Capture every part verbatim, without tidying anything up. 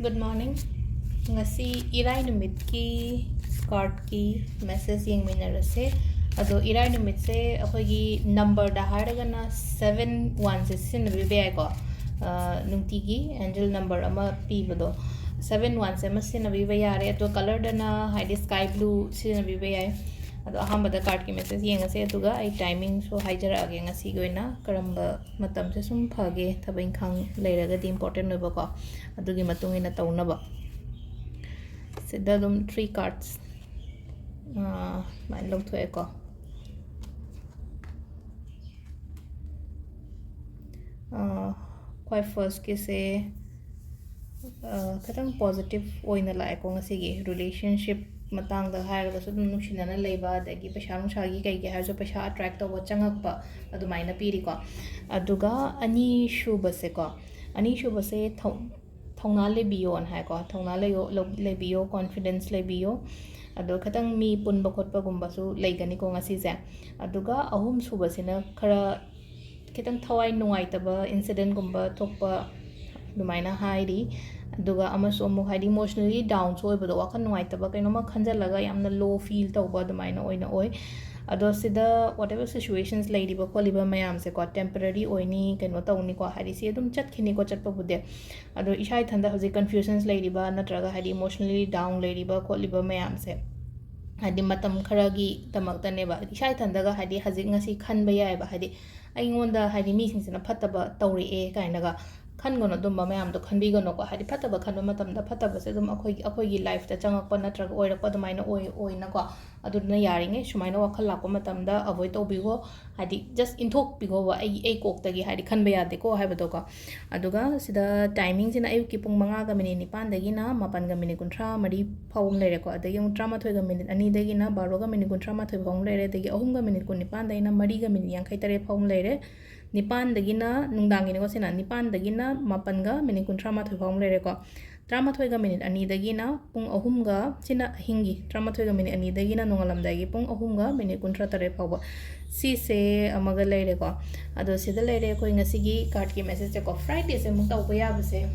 Good morning. ꯉꯁꯤ ꯏꯔꯥꯏ ꯅꯨꯃꯤꯠꯀꯤ cardꯀꯤ message ꯌꯦꯡꯃꯤꯟꯅꯔꯁꯦ꯫ ꯑꯗꯣ ꯏꯔꯥꯏ ꯅꯨꯃꯤꯠꯁꯦ ꯑꯩꯈꯣꯏꯒꯤ numberꯗ ꯍꯥꯏꯔꯒꯅ seven oneꯁꯦ ꯁꯤꯖꯤꯟꯅꯕꯤꯕ ꯌꯥꯏꯀꯣ꯫ ꯑ, ꯅꯨꯡꯇꯤꯒꯤ angel number ꯑꯃ ꯄꯤꯕꯗꯣ, seven oneꯁꯦ ꯑꯃ ꯁꯤꯖꯤꯟꯅꯕꯤꯕ ꯌꯥꯔꯦ꯫ ꯑꯗꯣ colorꯗꯅ ꯍꯥꯏꯗꯤ sky blue ꯁꯤꯖꯤꯟꯅꯕꯤꯕ ꯌꯥꯏ꯫ ꯑꯗꯣ ꯑꯍꯥꯟꯕꯗ cardꯀꯤ message ꯌꯦꯡꯉꯁꯦ, ꯑꯗꯨꯒ ꯑꯩ timingꯁꯨ ꯍꯥꯏꯖꯔꯛꯑꯒꯦ ꯉꯁꯤꯒꯤ ꯑꯣꯏꯅ ꯀꯔꯝꯕ ꯃꯇꯝꯁꯦ ꯁꯨꯝ ꯐꯒꯦ, ꯊꯕꯛ ꯏꯪꯈꯥꯡ ꯂꯩꯔꯒꯗꯤ, important ꯑꯣꯏꯕꯀꯣ, ꯑꯗꯨꯒꯤ ꯃꯇꯨꯡ ꯏꯟꯅ ꯇꯧꯅꯕ꯫ ꯁꯤꯗ ꯑꯗꯨꯝ three cards, ꯑꯥ, ꯁꯨꯃꯥꯏꯅ ꯂꯧꯊꯣꯛꯑꯦꯀꯣ꯫ ꯑꯥ, ꯈ꯭ꯋꯥꯏ firstꯀꯤꯁꯦ, ꯑꯥ, ꯈꯤꯇꯪ positive ꯑꯣꯏꯅ ꯂꯥꯛꯑꯦꯀꯣ ꯉꯁꯤꯒꯤ꯫ Relationship ꯃꯇꯥꯡꯗ ꯍꯥꯏꯔꯒꯁꯨ ꯑꯗꯨꯝ ꯅꯨꯡꯁꯤꯅꯅ ꯂꯩꯕ, ꯑꯗꯒꯤ ꯄꯩꯁꯥ ꯅꯨꯡꯁꯥꯒꯤ ꯀꯩꯒꯤ ꯍꯥꯏꯔꯁꯨ ꯄꯩꯁꯥ attract ꯇꯧꯕ, ꯆꯪꯉꯛꯄ, ꯑꯗꯨꯃꯥꯏꯅ ꯄꯤꯔꯤꯀꯣ꯫ ꯑꯗꯨꯒ ꯑꯅꯤꯁꯨꯕꯁꯦꯀꯣ, ꯑꯅꯤꯁꯨꯕꯁꯦ ꯊꯧ-, ꯊꯧꯅꯥ ꯂꯩꯕꯤꯌꯣꯅ ꯍꯥꯏꯀꯣ꯫ ꯊꯧꯅꯥ ꯂꯩꯌꯣ-, ꯂꯧ-, ꯂꯩꯕꯤꯌꯣ, confidence ꯂꯩꯕꯤꯌꯣ꯫ ꯑꯗꯣ ꯈꯤꯇꯪ ꯃꯤ ꯄꯨꯟꯕ ꯈꯣꯠꯄꯒꯨꯝꯕꯁꯨ ꯂꯩꯒꯅꯤꯀꯣ ꯉꯁꯤꯁꯦ꯫ ꯑꯗꯨꯒ ꯑꯍꯨꯝꯁꯨꯕꯁꯤꯅ ꯈꯔ ꯈꯤꯇꯪ ꯊꯋꯥꯏ ꯅꯨꯡꯉꯥꯏꯇꯕ incidentꯒꯨꯝꯕ ꯊꯣꯛꯄ ꯑꯗꯨꯃꯥꯏꯅ ꯍꯥꯏꯔꯤ꯫ ꯑꯗꯨꯒ ꯑꯃꯁꯨ ꯑꯃꯨꯛ ꯍꯥꯏꯗꯤ emotionally downꯁꯨ ꯑꯣꯏꯕꯗꯣ, ꯋꯥꯈꯜ ꯅꯨꯡꯉꯥꯏꯇꯕ, ꯀꯩꯅꯣꯝꯃ ꯈꯟꯖꯜꯂꯒ ꯌꯥꯝꯅ low feel ꯇꯧꯕ ꯑꯗꯨꯃꯥꯏꯅ ꯑꯣꯏꯅ ꯑꯣꯏ꯫ ꯑꯗꯣ ꯁꯤꯗ whatever situations ꯂꯩꯔꯤꯕ ꯈꯣꯠꯂꯤꯕ ꯃꯌꯥꯝꯁꯦꯀꯣ, temporary ꯑꯣꯏꯅꯤ, ꯀꯩꯅꯣ ꯇꯧꯅꯤꯀꯣ, ꯍꯥꯏꯗꯤ ꯁꯤ ꯑꯗꯨꯝ ꯆꯠꯈꯤꯅꯤꯀꯣ ꯆꯠꯄꯕꯨꯗꯤ꯫ ꯑꯗꯣ ꯏꯁꯥ ꯏꯊꯟꯗ ꯍꯧꯖꯤꯛ confusions ꯂꯩꯔꯤꯕ ꯅꯠꯇ꯭ꯔꯒ ꯍꯥꯏꯗꯤ emotionally down ꯂꯩꯔꯤꯕ ꯈꯣꯠꯂꯤꯕ ꯃꯌꯥꯝꯁꯦ, ꯍꯥꯏꯗꯤ ꯃꯇꯝ ꯈꯔꯒꯤꯗꯃꯛꯇꯅꯦꯕ꯫ ꯏꯁꯥ ꯏꯊꯟꯗꯒ ꯍꯥꯏꯗꯤ ꯍꯧꯖꯤꯛ ꯉꯁꯤ ꯈꯟꯕ ꯌꯥꯏꯑꯕ, ꯍꯥꯏꯗꯤ ꯑꯩꯉꯣꯟꯗ ꯍꯥꯏꯗꯤ ꯃꯤꯁꯤꯡꯁꯤꯅ ꯐꯠꯇꯕ ꯇꯧꯔꯛꯑꯦ ꯀꯥꯏꯅꯒ ꯈꯟꯒꯅꯨ, ꯑꯗꯨꯝꯕ ꯃꯌꯥꯝꯗꯣ ꯈꯟꯕꯤꯒꯅꯨꯀꯣ꯫ ꯍꯥꯏꯗꯤ ꯐꯠꯇꯕ ꯈꯟꯕ ꯃꯇꯝꯗ ꯐꯠꯇꯕꯁꯦ ꯑꯗꯨꯝ ꯑꯩꯈꯣꯏꯒꯤ, ꯑꯩꯈꯣꯏꯒꯤ lifeꯇ ꯆꯪꯉꯛꯄ ꯅꯠꯇ꯭ꯔꯒ ꯑꯣꯏꯔꯛꯄ ꯑꯗꯨꯃꯥꯏꯅ ꯑꯣꯏ-, ꯑꯣꯏꯅꯀꯣ꯫ ꯑꯗꯨꯗꯨꯅ ꯌꯥꯔꯤꯉꯩ ꯁꯨꯃꯥꯏꯅ ꯋꯥꯈꯜ ꯂꯥꯛꯄ ꯃꯇꯝꯗ avoid ꯇꯧꯕꯤꯈꯣ, ꯍꯥꯏꯗꯤ just ꯏꯟꯊꯣꯛꯄꯤꯈꯣꯕ, ꯑꯩ, ꯑꯩ ꯀꯣꯛꯇꯒꯤ ꯍꯥꯏꯗꯤ ꯈꯟꯕ ꯌꯥꯗꯦꯀꯣ ꯍꯥꯏꯕꯗꯣꯀꯣ꯫ ꯑꯗꯨꯒ ꯁꯤꯗ timingꯁꯤꯅ ꯑꯌꯨꯛꯀꯤ ꯄꯨꯡ ꯃꯉꯥꯒ minute ꯅꯤꯄꯥꯟꯗꯒꯤꯅ ꯃꯥꯄꯟꯒ minute ꯀꯨꯟꯊ꯭ꯔꯥ ꯃꯔꯤ ꯐꯥꯎꯕ ꯑꯃ ꯂꯩꯔꯦꯀꯣ꯫ ꯑꯗꯒꯤ ꯑꯃꯨꯛ ꯇꯔꯥꯃꯥꯊꯣꯏꯒ minute ꯑꯅꯤꯗꯒꯤꯅ ꯕꯥꯔꯣꯒ minute ꯀꯨꯟꯊ꯭ꯔꯥ ꯃꯥꯊꯣꯏ ꯐꯥꯎꯕ ꯑꯃ ꯂꯩꯔꯦ꯫ ꯑꯗꯒꯤ ꯑꯍꯨꯝꯒ minute ꯀꯨꯟꯅꯤꯄꯥꯟꯗꯒꯤꯅ ꯃꯔꯤꯒ minute ꯌꯥꯡꯈꯩ ꯇꯔꯦꯠ ꯐꯥꯎꯕ ꯑꯃ ꯂꯩꯔꯦ꯫ ꯅꯤꯄꯥꯟꯗꯒꯤꯅ, ꯅꯨꯡꯗꯥꯡꯒꯤꯅꯤꯀꯣ ꯁꯤꯅ, ꯅꯤꯄꯥꯟꯗꯒꯤꯅ ꯃꯥꯄꯟꯒ minute ꯀꯨꯟꯊ꯭ꯔꯥ ꯃꯥꯊꯣꯏ ꯐꯥꯎꯕ ꯑꯃ ꯂꯩꯔꯦꯀꯣ꯫ ꯇꯔꯥꯃꯥꯊꯣꯏꯒ minute ꯑꯅꯤꯗꯒꯤꯅ ꯄꯨꯡ ꯑꯍꯨꯝꯒ, ꯁꯤꯅ ꯑꯍꯤꯡꯒꯤ, ꯇꯔꯥꯃꯥꯊꯣꯏꯒ minute ꯑꯅꯤꯗꯒꯤꯅ ꯅꯣꯡꯉꯥꯜꯂꯝꯗꯥꯏꯒꯤ ꯄꯨꯡ ꯑꯍꯨꯝꯒ minute ꯀꯨꯟꯊ꯭ꯔꯥ ꯇꯔꯦꯠ ꯐꯥꯎꯕ꯫ ꯁꯤꯁꯦ ꯑꯃꯒ ꯂꯩꯔꯦꯀꯣ꯫ ꯑꯗꯣ ꯁꯤꯗ ꯂꯩꯔꯦ ꯑꯩꯈꯣꯏ ꯉꯁꯤꯒꯤ cardꯀꯤ messageꯁꯦꯀꯣ꯫ Fridayꯁꯦ ꯑꯃꯨꯛ ꯇꯧꯕ ꯌꯥꯕꯁꯦ,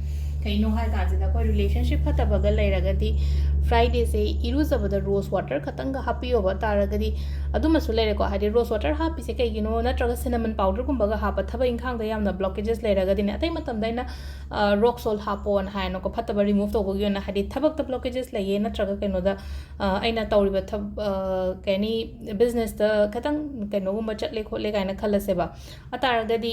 ꯀꯩꯅꯣ ꯍꯥꯏ ꯀꯥꯟꯁꯤꯗ ꯑꯩꯈꯣꯏ ꯔꯤꯂꯦꯁꯟꯁꯤꯞ ꯐꯠꯇꯕꯒ ꯂꯩꯔꯒꯗꯤ ꯐ꯭ꯔꯥꯏꯗꯦꯁꯦ ꯏꯔꯨꯖꯕꯗ ꯔꯣꯁ ꯋꯥꯇꯔ ꯈꯛꯇꯪꯒ ꯍꯥꯞꯄꯤꯌꯣꯕ ꯇꯥꯔꯒꯗꯤ ꯑꯗꯨꯃꯁꯨ ꯂꯩꯔꯦꯀꯣ꯫ ꯍꯥꯏꯗꯤ ꯔꯣꯁ ꯋꯥꯇꯔ ꯍꯥꯞꯄꯤꯁꯦ ꯀꯩꯒꯤꯅꯣ ꯅꯠꯇ꯭ꯔꯒ ꯁꯤꯅꯃꯟ ꯄꯥꯎꯗꯔꯒꯨꯝꯕꯒ ꯍꯥꯞꯄ ꯊꯕꯛ ꯏꯪꯈꯥꯡꯗ ꯌꯥꯝꯅ ꯕ꯭ꯂꯣꯀꯦꯖꯦꯁ ꯂꯩꯔꯒꯗꯤꯅꯦ, ꯑꯇꯩ ꯃꯇꯝꯗ ꯑꯩꯅ ꯔꯣꯛ ꯁꯣꯜ ꯍꯥꯞꯄꯣꯅ ꯍꯥꯏꯅꯀꯣ, ꯐꯠꯇꯕ ꯔꯤꯃꯨꯚ ꯇꯧꯕꯒꯤ ꯑꯣꯏꯅ꯫ ꯍꯥꯏꯗꯤ ꯊꯕꯛꯇ ꯕ꯭ꯂꯣꯀꯦꯖꯦꯁ ꯂꯩꯌꯦ ꯅꯠꯇ꯭ꯔꯒ ꯀꯩꯅꯣꯗ ꯑꯩꯅ ꯇꯧꯔꯤꯕ ꯊꯕꯛ ꯀꯩ ꯍꯥꯏꯅꯤ, ꯕꯤꯖꯤꯅꯦꯁꯇ ꯈꯤꯇꯪ ꯀꯩꯅꯣꯒꯨꯝꯕ ꯆꯠꯂꯦ ꯈꯣꯠꯂꯦ ꯀꯥꯏꯅ ꯈꯜꯂꯁꯦꯕ꯫ ꯑꯇꯥꯔꯒꯗꯤ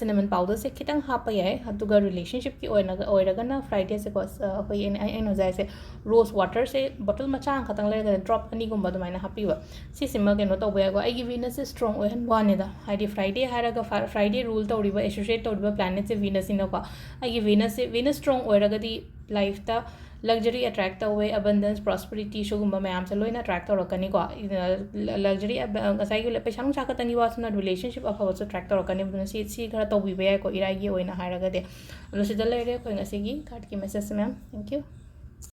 ꯁꯤꯅꯃꯟ ꯄꯥꯎꯗꯔꯁꯦ ꯈꯤꯇꯪ ꯍꯥꯞꯄ ꯌꯥꯏ꯫ ꯑꯗꯨꯒ ꯔꯤꯂꯦꯁꯟꯁꯤꯞꯀꯤ ꯑꯣꯏꯅ ꯑꯣꯏꯔꯒꯅ ꯐ꯭ꯔꯥꯏꯗꯦꯁꯦꯀꯣ, ꯑꯩꯈꯣꯏ ꯑꯩꯅ ꯍꯧꯖꯤꯛ ꯍꯥꯏꯁꯦ, ꯔꯣꯁ ꯋꯥꯇꯔꯁꯦ ꯕꯣꯇꯜ ꯃꯆꯥ ꯑꯃꯈꯛꯇꯪ ꯂꯩꯔꯒꯅ ꯗ꯭ꯔꯣꯞ ꯑꯅꯤꯒꯨꯝꯕ ꯑꯗꯨꯃꯥꯏꯅ ꯍꯥꯞꯄꯤꯕ꯫ ꯁꯤꯁꯤꯃ ꯀꯩꯅꯣ ꯇꯧꯕ ꯌꯥꯏꯀꯣ꯫ ꯑꯩꯒꯤ ꯚꯤꯅꯁꯁꯦ ꯁ꯭ꯇ꯭ꯔꯣꯡ ꯑꯣꯏꯍꯟꯕ ꯋꯥꯅꯤꯗ꯫ ꯍꯥꯏꯗꯤ ꯐ꯭ꯔꯥꯏꯗꯦ ꯍꯥꯏꯔꯒ ꯐ꯭ꯔꯥꯏꯗꯦ ꯔꯨꯜ ꯇꯧꯔꯤꯕ, ꯑꯦꯁꯣꯁꯤꯌꯦꯠ ꯇꯧꯔꯤꯕ ꯄ꯭ꯂꯥꯅꯦꯠꯁꯦ ꯚꯤꯅꯁꯅꯤꯅꯀꯣ꯫ ꯑꯩꯒꯤ ꯚꯤꯅꯁꯁꯦ, ꯚꯤꯅꯁ ꯁ꯭ꯇ꯭ꯔꯣꯡ ꯑꯣꯏꯔꯒꯗꯤ ꯂꯥꯏꯐꯇ ꯂꯛꯖꯔꯤ ꯑꯦꯇ꯭ꯔꯦꯛ ꯇꯧꯋꯦ, ꯑꯕꯟꯗꯦꯟꯁ, ꯄ꯭ꯔꯣꯁꯄꯔꯤꯇꯤ, ꯁꯤꯒꯨꯝꯕ ꯃꯌꯥꯝꯁꯦ ꯂꯣꯏꯅ ꯑꯦꯇ꯭ꯔꯦꯛ ꯇꯧꯔꯛꯀꯅꯤꯀꯣ꯫ ꯂꯛꯖꯔꯤ, ꯉꯁꯥꯏꯒꯤ ꯄꯩꯁꯥ ꯅꯨꯡꯁꯥ ꯈꯛꯇꯪꯒꯤ ꯋꯥꯁꯨꯅ, ꯔꯤꯂꯦꯁꯟꯁꯤꯞ ꯑꯐꯕꯁꯨ ꯑꯦꯇ꯭ꯔꯦꯛ ꯇꯧꯔꯛꯀꯅꯤ꯫ ꯑꯗꯨꯅ ꯁꯤ, ꯁꯤ ꯈꯔ ꯇꯧꯕꯤꯕ ꯌꯥꯏꯀꯣ, ꯏꯔꯥꯏꯒꯤ ꯑꯣꯏꯅ ꯍꯥꯏꯔꯒꯗꯤ꯫ ꯑꯗꯣ ꯁꯤꯗ ꯂꯩꯔꯦ ꯑꯩꯈꯣꯏ ꯉꯁꯤꯒꯤ ꯀꯥꯔꯠꯀꯤ ꯃꯦꯁꯦꯖꯁꯦ, ꯃꯦꯝ꯫ Thank you꯫